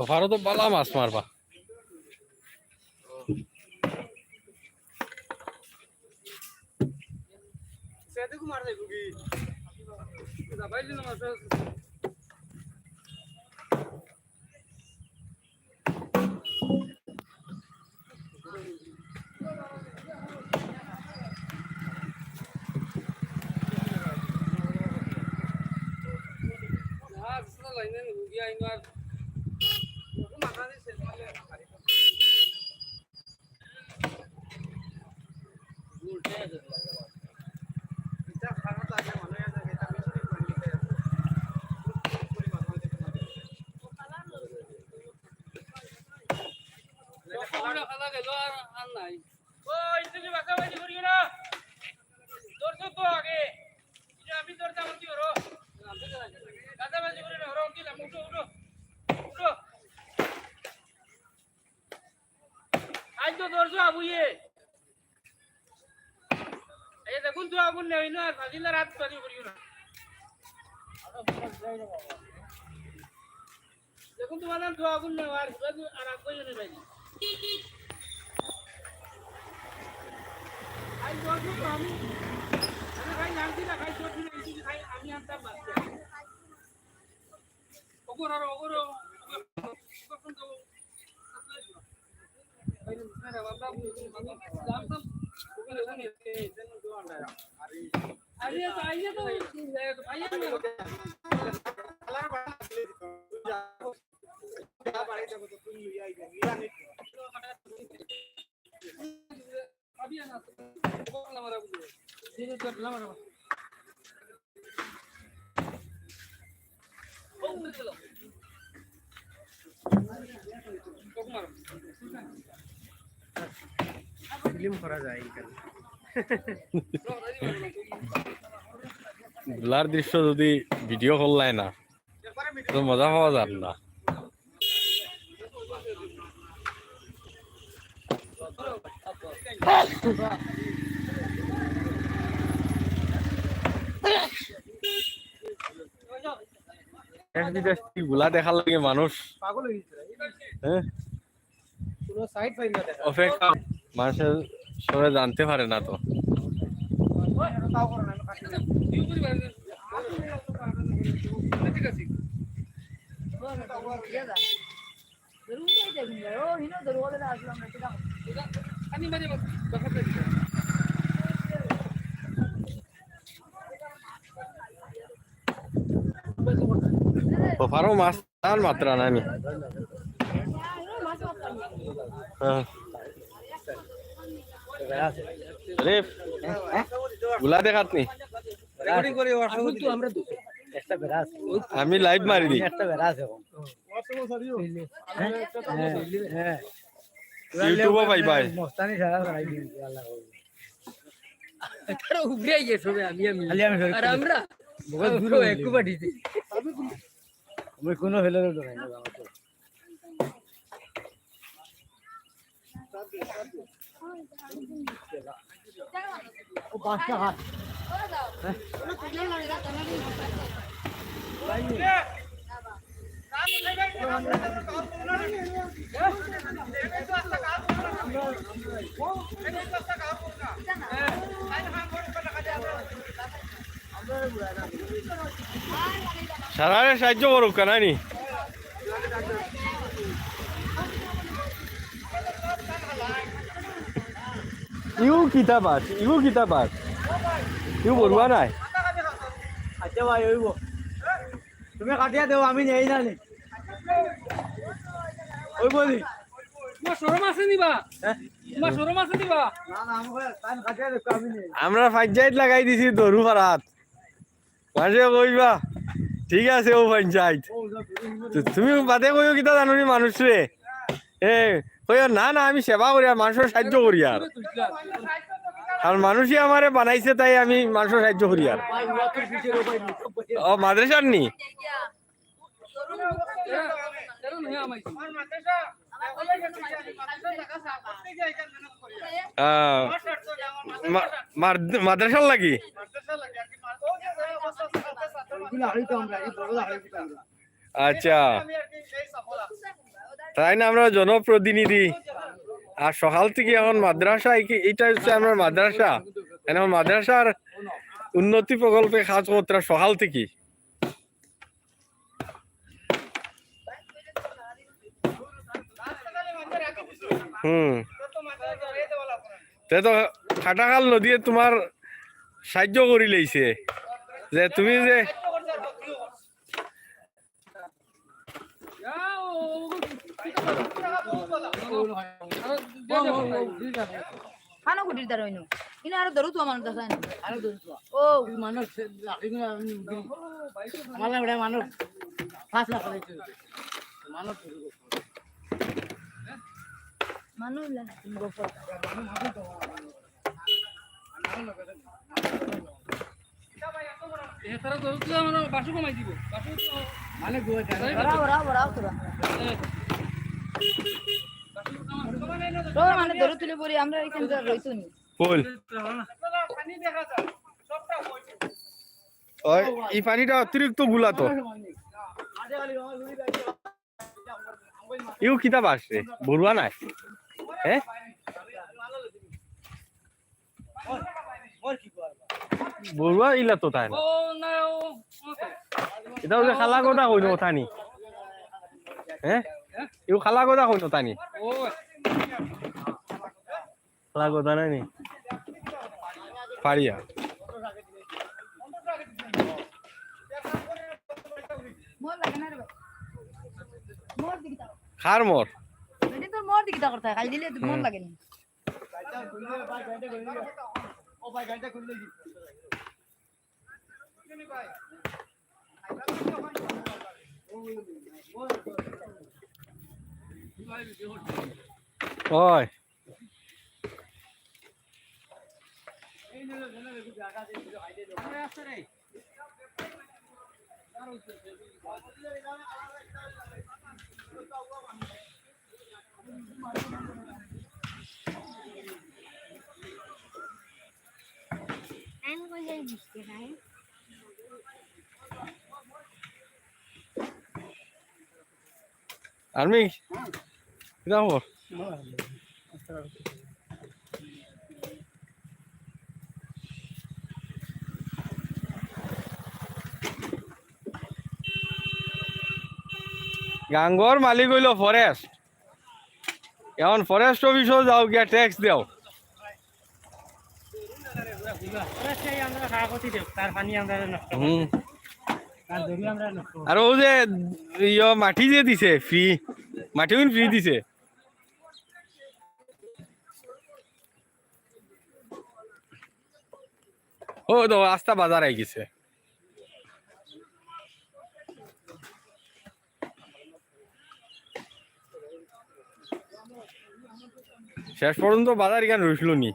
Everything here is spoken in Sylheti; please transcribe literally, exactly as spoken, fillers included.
ও পারো তো বালা মাছ মারবা। ও, ইন্দুজি বাঁচাবাজি করিও না। ধরছো তো আগে। এই যে আমি ধরতাম, কি করো? বাঁচাবাজি করিও না, ওরা উঠি লাম, উঠো, উঠো। উঠো। আজ তো ধরছো আবুয়ে। এই দেখুন তো আগুন নেই না, আর ফাজিলা রাত বাজি করিও না। দেখুন তোমার নাম তো আগুন নেই, আর ঘুরে ঘুরে আর আগুন নেই ভাই। আজ ধরছো তো আমি, আমি খাই জানছি না, খাই চোট দিলে এই খাই আমি আনতাম বাঁচতে। ফিল্ম করা যায় এখানে। ব্লার দৃশ্য যদি ভিডিও করলায় না, তো মজা পাওয়া যার না। দেশ বিদেশ কি গুলা দেখার লাগে মানুষ। পাগল হয়ে গেছে। হ্যাঁ? কোনো সাইড পাই না দেখা। অপেক্ষা, মানুষের সবাই জানতে পারে না তো। তো পারো মাছ আর মাত্রা নাই নি। হ্যাঁ। আরে, গুলা দেখাত নি। আমি লাইভ মারি দি। একটা বেড়া আছে। আমি লাইভ মারি দি। একটা বেড়া আছে এখন। হ্যাঁ, হ্যাঁ। YouTube-ও পাই ভাই। মস্তানি সারা সারাই দিন, আল্লাহ। তারা উবরে গেছে সবে, আমি, আমি। খালি আমি সরে আর আমরা? বগল দূর ও, হয়ে একটু গেল। বাড়িতে। আমি কোনো ফেলে দিতে নাই, না, আমার তো। ও, বাঁশটা হাত। সারারে সাহায্য করুক, কেন নি? ইউ কিতা বাস, ইউ কিতা বাস, ইউ বড়ুয়া নাই। আচ্ছা ভাই, ওইব। তুমি কাটিয়া দেও, আমি নেই জানি। ওই বলি। তোমার শরম আছে নি বা? হ্যাঁ? তোমার শরম আছে নি বা? না, না, আমি কই, তাই কাটিয়া দেও, আমি নেই। আমরা পঞ্চায়েত লাগাই দিছি দরু পাড়াত। মানষে কইবা, "ঠিক আছে, ও পঞ্চায়েত।" তো তুমি বাদে কইও কিতা জানো নি মানুষরে? এ, কইও, "না, না, আমি সেবা করিয়ার, মানষর সাহায্য করিয়ার।" আর মানুষে আমারে বানাইছে, তাই আমি মানষর সাহায্য করিয়ার। ও, মাদ্রাসার নি? আহ, মা-, মাদ্রাসার লাগি? আচ্ছা, তাই না, আমরা জনপ্রতিনিধি। আর সকাল থাকি এখন মাদ্রাসা, এই কি, এইটা হচ্ছে আমার মাদ্রাসা, এখন মাদ্রাসার উন্নতি প্রকল্পে কাজ করতারা সকাল থাকি। হুম। তে তো কাটাখাল নদীয়ে তোমার সাহায্য করি লইছে, যে তুমি যে খানো গুটির দ্বারা হইনো। ইনো আরো ধরু তো মানুষ দেখায় না। আরো ধরু তো। ও। মানুষ লাখি গুলো আমি উঠি। আমার লাগে মানুষ পাঁচ লাখ করে চলছে। মানুষ ধরু। মানুষ লাগে। এ, তারা তো, তো আমার বাসু কমাই দিব। বাসু তো মানে গো, ওরা, ওরা, ওরা, ওরা। এ। তো মানে ধরো তুলে পড়ি, আমরা এখানে তো রইতো নি। ফুল। ওই, এই পানিটা অতিরিক্ত গুলা তো। ইউ কিতা বাস রে? বড়ুয়া নাই? হ্যাঁ? বড়ুয়া ইলা তো তাই না। ও, না, ও, ও তো। এটা ওই যে খালা কথা কইনো তানি। হ্যাঁ? ইউ খালা কথা কইনো তানি। ও। খালা কথা নাই নি? পারিয়া। মোর লাগে না রে ভাই। মোর দিকে তাকাও। খার মোর। এটা তোর মোর দিকে তাকাও, খাই দিলে তো মোর লাগে না। ওই। আর্মি, কিতা খবর? গাঙ্গর মালিক অইলো ফরেস্ট। এখন ফরেস্ট অফিসো যাও, গিয়া ট্যাক্স দেও। হুম। আর ও যে ইয়ো মাটি যে দিছে ফ্রি, মাটি ফ্রি দিছে। ও তো আস্তা বাজার আই গেছে। শেষ পর্যন্ত বাজার এখান রইছিল নি।